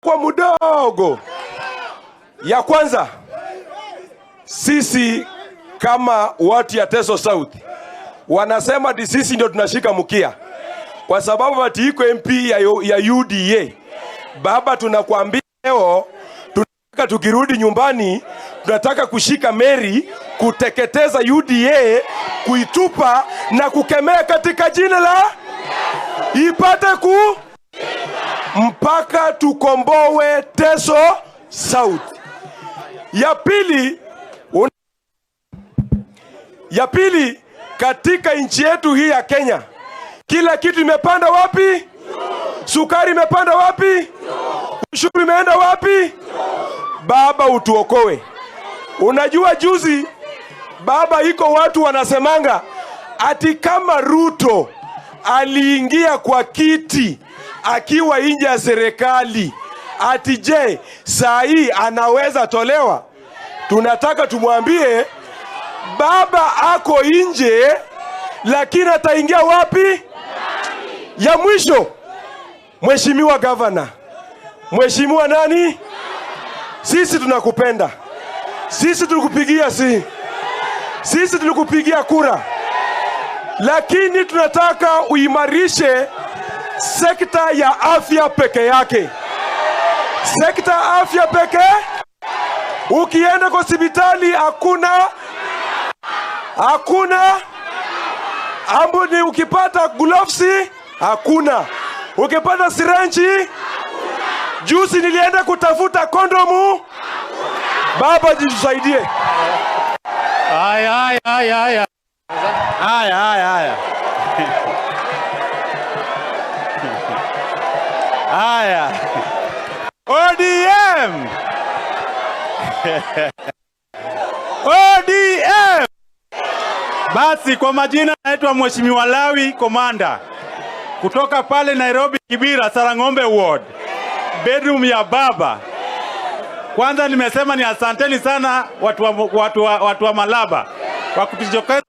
Kwa mdogo. Ya kwanza, sisi kama watu ya Teso South wanasema ati sisi ndio tunashika mkia kwa sababu ati iko MP ya UDA. Baba, tunakuambia leo tunataka tukirudi nyumbani, tunataka kushika meri, kuteketeza UDA, kuitupa na kukemea katika jina la ipate ku mpaka tukomboe Teso South. Ya pili, katika nchi yetu hii ya Kenya, kila kitu imepanda wapi? Sukari imepanda wapi? Ushuru imeenda wapi? Baba, utuokoe. Unajua juzi baba, iko watu wanasemanga ati kama Ruto aliingia kwa kiti akiwa nje ya serikali, ati je, saa hii anaweza tolewa? Tunataka tumwambie baba ako nje, lakini ataingia wapi? Ya mwisho, Mheshimiwa Gavana, Mheshimiwa nani? Sisi tunakupenda, sisi tulikupigia sisi tulikupigia kura, lakini tunataka uimarishe sekta ya afya peke yake, sekta ya afya peke. Ukienda kwa hospitali hakuna ambuni, ukipata gloves hakuna, ukipata syringe. Juzi nilienda kutafuta kondomu. Baba, jitusaidie. Haya, haya, haya, haya. Haya, haya, haya. Haya. ODM. ODM. Basi kwa majina naitwa Mheshimiwa Lawi Komanda kutoka pale Nairobi Kibera, Sarang'ombe Ward, bedroom ya baba. Kwanza nimesema ni asanteni sana watu wa Malaba kwa kutujokeza.